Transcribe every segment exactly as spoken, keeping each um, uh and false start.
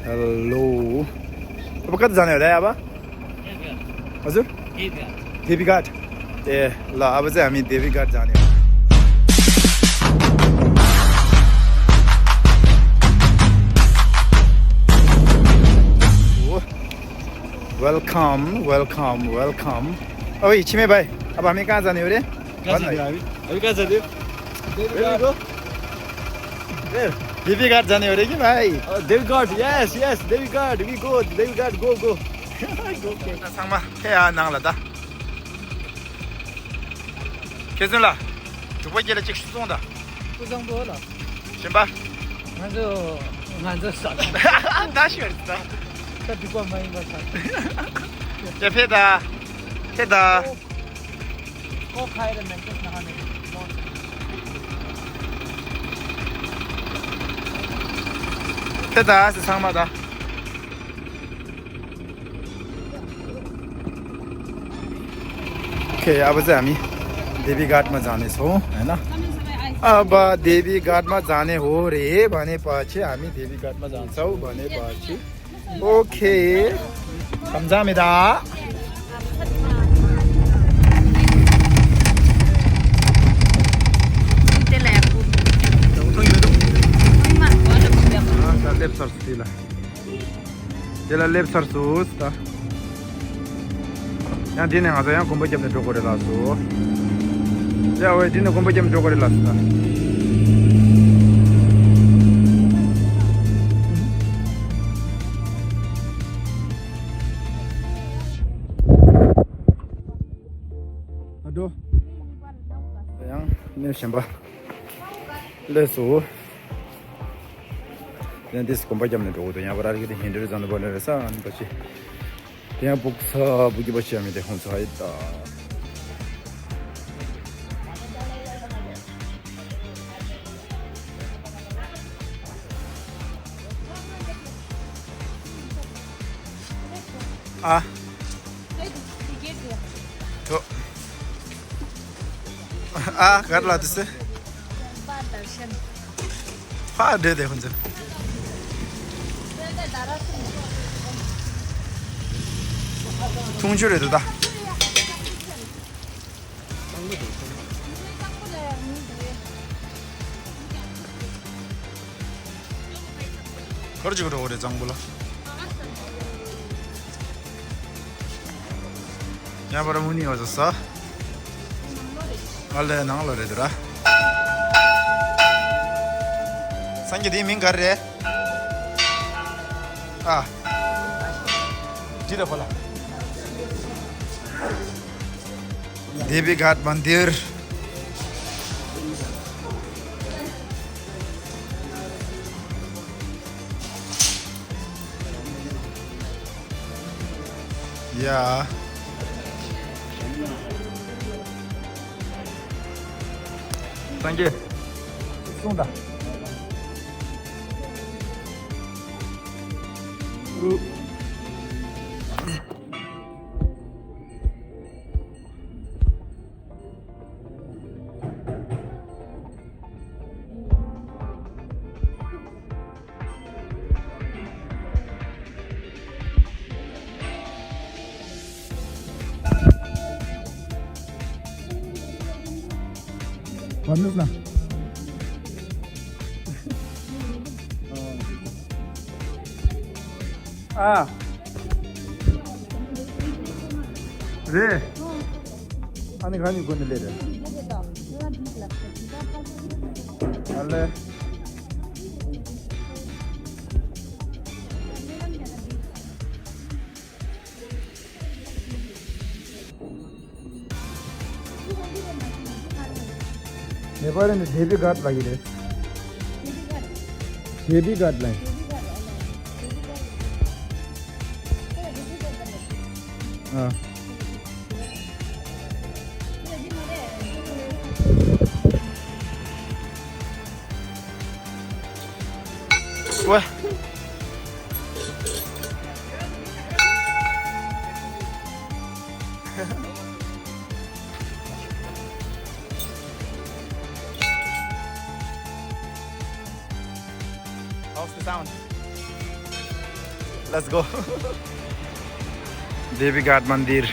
हेलो। अब कता जाने होला है अब? हजुर? देवी घाट। ए, ल, अब चाहिँ हामी देवी घाट जाने हो। Welcome, welcome, welcome. ओए, छिमे भाइ, अब हामी कहाँ जाने हो रे? कहाँ जाने हो हामी? हामी कहाँ जाने हो? Where we go? Where? देवी घाट जाने हो रे कि भाइ? देवी घाट, yes, yes, Devi Ghat, we go, Devi Ghat, go, go. ཚང་མ་ཕེབས་ཨ་ནང་ལ་ད། ཁྱེད་ཚོ་ལ། དྲུག་པ་བརྒྱད་ལ་གཅིག་ཤུ་སོང་ད། སྐུ་གཟུགས་པོ་ལ། གཞན་པ། ང་ཚོ་ང་ཚོ་ས། ད་ཤི་བར་ད། ད་སྡིག་པ་མ་ཡིན་པ་ས། ཡ་ཕེབས་ད། ཕེབས་ད། ཕེབས་ད་ཟེར་ཚང་མ་ད། ओके, अब चाहिँ हामी देवी घाटमा जानेछौँ, होइन? अब देवी घाटमा जाने हो रे भनेपछि हामी देवी घाटमा जान्छौँ भनेपछि। ओके, 감사합니다. དེ་ལ་སླེབས་ཚར་སོང་ད། ཡང་འདི་ནས་ང་ཚོ་ཡང་གོམ་པ་བརྒྱབ་ནས་འགྲོ་དགོས་རེད་ལགས་སོ། ཡ་ཝེ་འདི་ནས་གོམ་པ་བརྒྱབ་ནས་འགྲོ་དགོས་རེད་ལགས་སོ་ད། ཨ་འགྲོ། ཡང་གནས་གཞན་པ་སླེབས་སོང་། ཡང་འདི་གོམ་པ་བརྒྱབ་ནས་འགྲོ་དགོས་འདུག་ཡང་པ་ར་རི་ཀ་དེ་ཧིན་རི་ཟ་ནུ་པ་ནི་རེད་ས་ཨ་ནི་པ་ཆེ། དེ་ཡང་སྦུག་ས་སྦུག་གི་པ་ཆེ་ཡ་མི་དེ་ཧོན་ཚ་ཡི་ད། ཨ། ཨ། གར་ལ་དུས་སེ། ཕ་འདྲེ་དེ་ཧུན་ཙེ། ཐུང་ཆུ་རེད་འདུག་ད། ཁར་ཅིག་འགྲོ་བ་རེད་གཙང་པོ་ལ། ཡང་པར་མུ་ནི་བ་ཟ་ས། ཨ་ལས་ནང་ལ་རེད་འདུག་ར། སངས་རྒྱས་དེའི་མིང་ག་རེ་རེད། ཨ། འདི་ལ་ཕོ་ལ། देवी घाट मन्दिर। या। Thank you. ཨ། རེད། ཨ་ནི་ག་ནི་གོ་ནི་ལེ་རེད། ཨ་ལེ། ནེ་པ་ལི་ནས་देवी घाट ལབ་ཀྱི་རེད། देवी घाट ལབ། ཨ། ཝེ། How's the sound? Let's go. देवी घाट मन्दिर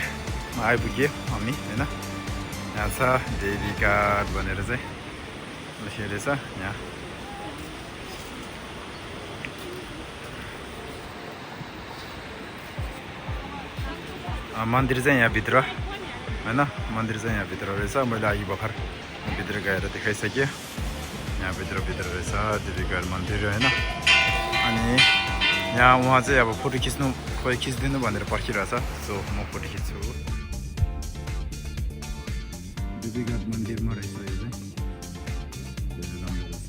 आइपुग्यो हामी, होइन? यहाँ छ देवी घाट भनेर चाहिँ लेखेको रहेछ यहाँ। अ, मन्दिर चाहिँ यहाँभित्र, होइन? मन्दिर चाहिँ यहाँभित्र रहेछ। मैले अघि भर्खर भित्र गएर देखाइसकेँ। यहाँभित्र, भित्र रहेछ देवी घाट मन्दिर, होइन? अनि यहाँ उहाँ चाहिँ अब फोटो खिच्नु, खोइ खिचिदिनु भनेर पर्खिरहेछ। So म फोटो खिच्छु। देवी घाट मन्दिरमा रहेछ यो चाहिँ। धेरै राम्रो रहेछ।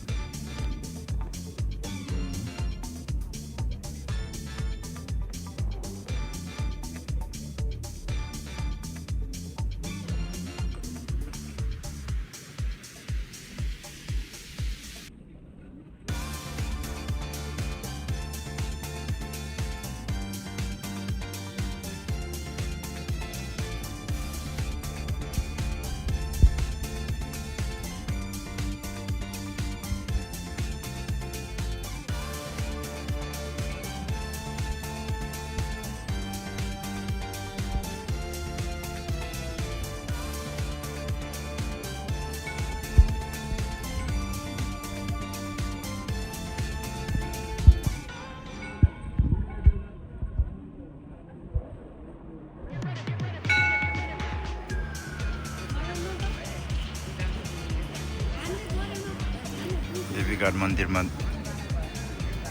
देवी घाट मन्दिरमा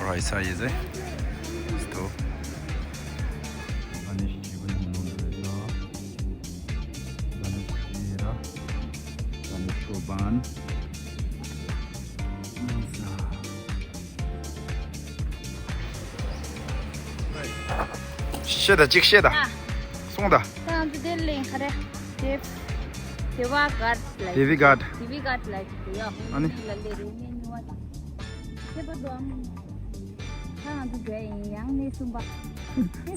रहेछ यो चाहिँ। यस्तो गणेश जीवन हुनुहुँदो रहेछ। गणेशजी र गणेशको बाण। བཤད་ད་ཅིག་བཤད་ད། ཨ། སོང་ད། ད་ང་ཚོ་དེ་ལེན་ག་རེ། དེ། དེ་བ་གར་ལ། དེ་བི་གར། དེ་བི་གར་ལ་ཅིག་ཡོད། ཨ་ནི། ལ་ལེ་རུ་མེ་ནི་བ་ད། ཁྱེད་པ་དོ་ཨམ། ད་ང་ཚོ་འགྲོ་ཡིན་ཡང་གནས་གསུམ་པ།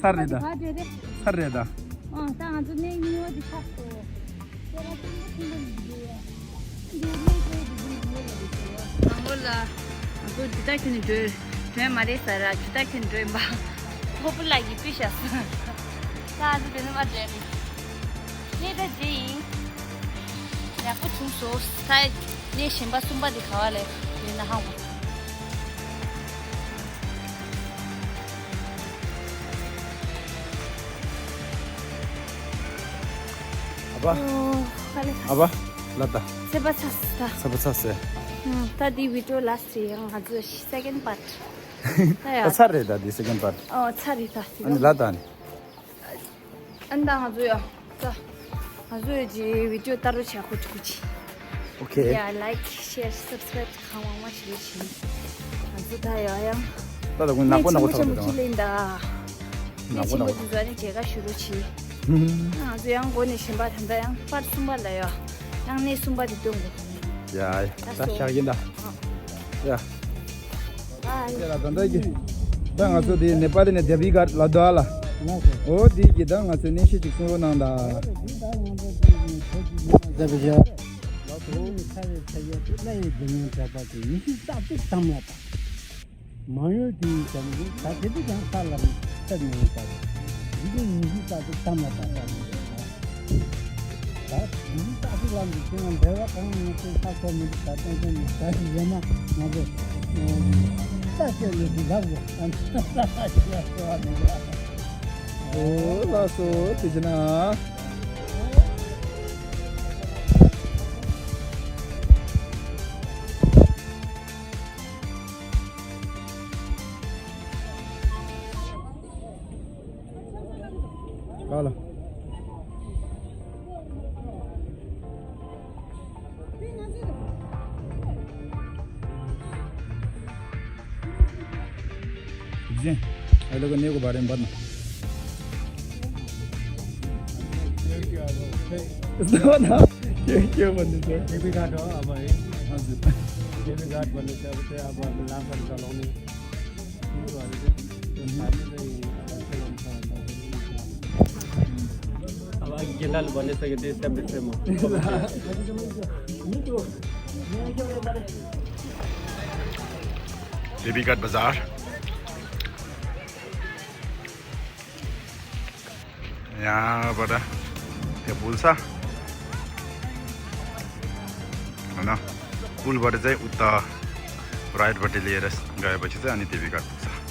ཚར་རེད་ད། ག་འགྲོ་རེད། ཚར་རེད་ད། ཨ་ད་ང་ཚོ་གནས་གཉིས་པ་དེ་ཚར་སོང་། མང་པོ་ལ། ང་ཚོ་ཇི་ལྟར་ཁྱོན་ནས་འགྲོ། འགྲོ་མ་རེད་ཟེར་ར། ཇི་ལྟར་ཁྱོན་འགྲོ་ཡིན་པ། ཕོ་བུ་ལགས་ཀྱིས་ཕུལ་བཞག་སོང་། ད་ང་ཚོ་དེ་ནས་མར་འགྲོ་ཡིན། གནས་ད་ཇེ་ཡིན། ཡག་པོ་བྱུང་སོང་། ད་གནས་གཞན་པ་གསུམ་པ་དེ་ག་བ་ལས་ཡོད་ན་ཧང་བ། ཨ་ཕ། ཨོ། ག་ལེ། ཨ་ཕ། ལ་ད། ཚེ་པ་ཚ་སི་ད། ཚེ་པ་ཚ་སི། ད་འདི་བི་ཌི་ཡོ་ལ་སི་ཊི་ཡང་ང་ཚོ་སེ་ཀེན་ཌི་པཱར་ཊི། ད་ཡ། ད་ཚར་རེད་ད་འདི་སེ་ཀེན་ཌི་པཱར་ཊི། ཨོ་ཚར་རེད་ད་འདི། ཨ་ནི་ལ་ད་ནི། ཨ་ནི་ད་ང་ཚོ་ཡ། ད། ང་ཚོ་ཡ་ཇི་བི་ཌི་ཡོ་ལྟ་རོགས་བྱ་ཁོ་ཅི་ཁོ་ཅི། ཨོ་ཁེ། ཡ་ལའིཀ་ཤེར་སབ་སི་ཀ་རའིབ་གང་མང་མང་བྱེད་རོགས་བྱེད། ང་ཚོ་ད་ཡ་ཡང་། ད་ད་ཁོང་ནག་པོ་ནག་པོ་ཆེན་པོ་ཆེན་པོ་ཅི་ལེན་ད། ནག་པོ་ཆེན་པོ་ནག་པོ། དེ་ཚོ་ནི་མཇལ་ཁ་ཞུ་རོགས་བྱེད། ང་ཚོ་ཡང་འགོ་ནས་གཞན་པ་ད་ལྟ་ཡང་པར་གསུམ་པ་ལ་ཡ། ཡང་གནས་གསུམ་པ་དེ་སྟོན་དགོས། ཡ་ཡ། ད་ཤག་གིན་ད། ཡ། ཡ་ལ་ད་ལྟ་གི། ད་ང་ཚོ་དེ་ནེ་པ་ལི་ནས་དེ་བི་གར་ལ་དོ་ཨ་ལ། ཨོ་དེ་གི་ད་ང་ཚོ་གནས་བཤད་ཅིག་གསུང་རོགས་གནང་ད། ལགས་སོ། ཚ་བའི་ཚ་ཡོད་ལ་ཡི་དེ་ཉིན་དྲ་པ་དེ་ཉི་ཤུ་རྩ་གཅིག་ཙམ་ལ་ད། མང་ཡོད་དེ་ཡིན་ཙང་ད་དེ་དུས་ཀྱང་ས་ལ་ནི་ཚད་མི་ཡོད་པ་རེད། འདི་ནི་ཉི་ཤུ་རྩ་གཅིག་ཙམ་ལ་ད་ས་མི་ཡོད་པ། ད་ཉི་ཤུ་རྩ་གཅིག་ལ་འདི་ཁྱེད་རང་འབྲེལ་བ་གང་ཡང་ཚེ་ས་ཁོ་མི་འདུག་ད་ཏན་ཏན་ནི་ད་ཡི་ཡན་མ་ང་ཚོ་ས་ཆ་ལས་དུ་ལབ་དགོས། ཨ་ནི་ས་ཆ་ལ་སོ་བ་མི་འདུག་ཨོ་ལགས་སོ། དེ་བྱས་ན། ག་ལ། जी, ये लोग नहीं को बारे में बात ना। क्या, क्या बोलने से? देवी घाट हो अब है। हाँ जी। देवी घाट भन्ने चाहिँ अब चाहिँ अब लामखुट्टे कलोनी। अब अघि गेडाले भनिसकेको त्यस्तै बित्थै म। देवी घाट बजार। यहाँबाट त्यहाँ पुल्छ होइन। पुलबाट चाहिँ उता राइटपट्टि लिएर गएपछि चाहिँ अनि देवीघाट पुग्छ।